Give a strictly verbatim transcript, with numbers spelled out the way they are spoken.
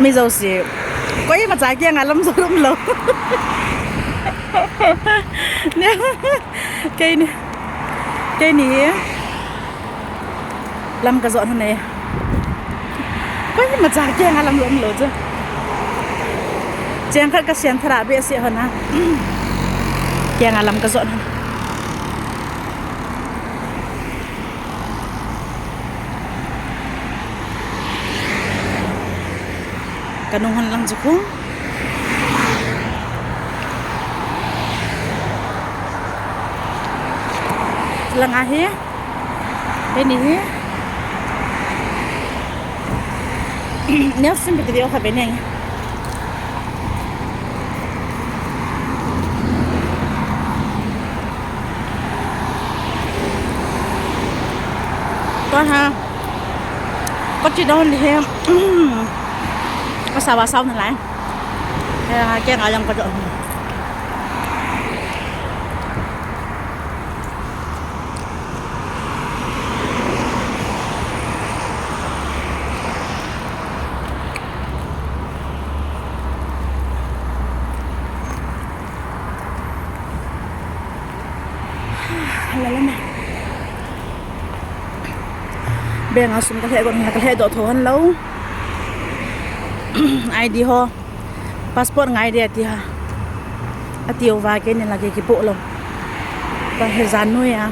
Mi jouse, koimacha kianga lam jot umlou. Keini, keini hi lam kajot hon e. Koimacha kianga lam jot umlou chu. Cheng khat kasen tharah behseh hon a, kianga lam kajot hon. Kanung hon lang chu khu. Langa hi, keini hi, neo sim video kha be neng. Tua ha, kache doh ni hi, kasao va sao nalai. He, kianga lam kajoh. Bank a sum kalheh got, kalheh doh tho hon lou. I D ho, passport ngai ding ati ha. Atiuva keini la kei kipoh lou. Kahe jan noiya.